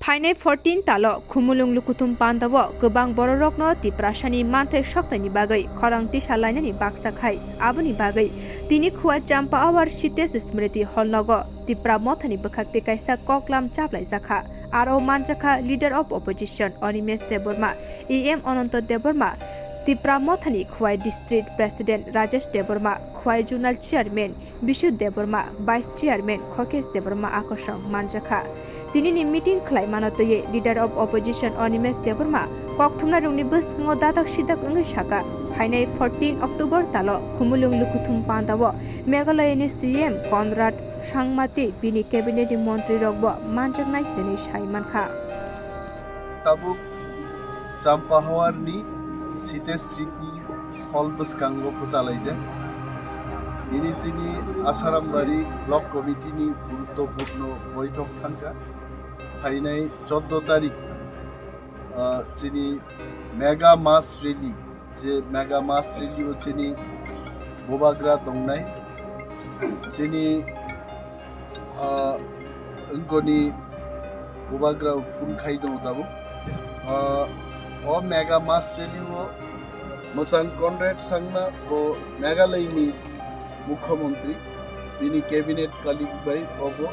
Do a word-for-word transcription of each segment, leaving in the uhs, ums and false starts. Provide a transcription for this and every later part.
Phainai fourteen talo Khumulwng Lukuthum Pandao kwbang bororokno Tiprasani manthai soktaini bagwi khorang tisa lainani baksa khai. Aboni bagwi tini Khwai Champahawar Sitesh Smriti Hall nogo Tipra Mothani bwkhak tei kaisa koklam chaplaijakha. Aro manjakha Leader of Opposition Animesh Debbarma, E M Ananta Debbarma, Tipra Mothani Khwai District President Rajesh Debbarma, Khwai Zonal Chairman Bishu Debbarma, Vice Chairman Khokesh Debbarma akosong manjakha. Tinini meeting khlaimano twiwi Leader of Opposition Animesh Debbarma kokthumnairokni bwskango dadak sidak wngwi saka, phainai fourteen October talo Khumulwng Lukuthum Pandao Meghalayani C M Conrad Sangma tei bini cabinet ni montri rokbo manjaknai hwnwi sai mankha. Tabuk Champahawarni Sitesh Smriti Hall bwskango bwchalaijak. Nini chini Asarambari Block Committee ni guruttopurno boithok thangkha. Phainai choddo tarik, ah, chini Mega Mass Rally, je Mega Mass Rally o chini Bubagra tongnai, chini, ah, wngkoni Bubagra phone khai tongo tabuk. Ah, o Mega Mass Rally o mwchang Conrad Sangma bo Meghalaya ni Mukhyamantri, bini cabinet colleague bai obo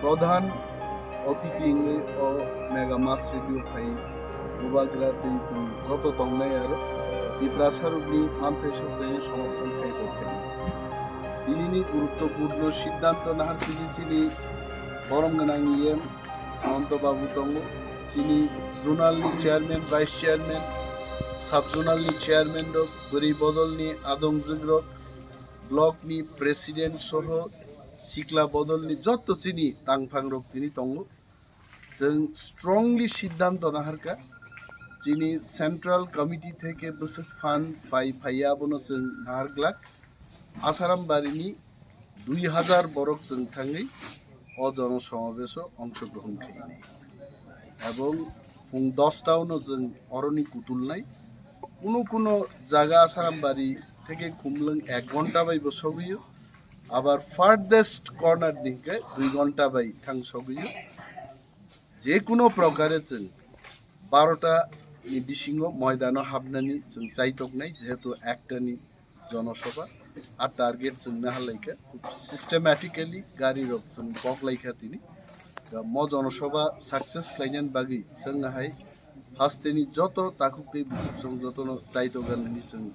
pradhan othiti wngwi o Mega Mass Rally o phai Bubagra tei chwng joto tongnai aro Tiprasa rokni manthai soktaini somorthon khai tongkha. Tinini guruttopurno siddhanto nahar tini chini borom gwnang E M Ananta Babu tongo, chini zonal ni chairman, vice chairman, sub zonal ni chairman rok, bwrwi bodol ni adongjwk rok, block ni president soho sikla bodol ni jotto chini tangphang rok tini tongo. Chwng strongly siddhanto naharkha, chini central committee theke bwswk phan phai phaiya abono chwng naharglak. Asarambari ni dui hazar borok chwng thangwi o jono somabeso ongshogrohon khainai. Ebong pung dos ta ono chwng oroni kutulnai. Kuno kuno jaga Asarambari theke Khumulwng ek ghonta bai bo sogwio. Abar farthest corner ni hwnkhe dui ghonta bai thang sogwio. Je kuno prokare chwng barota ni bisingo moidano hapnani chwng chaitoknai, jehetu ekta ni jonosabha, a target chwng naharlaikha, khub systematically gari rok chwng boklaikha tini. Da mo jonosabha success khlainani bagwi chwng hai hasteni joto takhuk tei bukhuk chwng jotono chaitoganani chwng,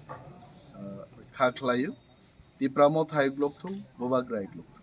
ah, kha khlaio. Tipra Motha hai block thung, Bubagra hai block.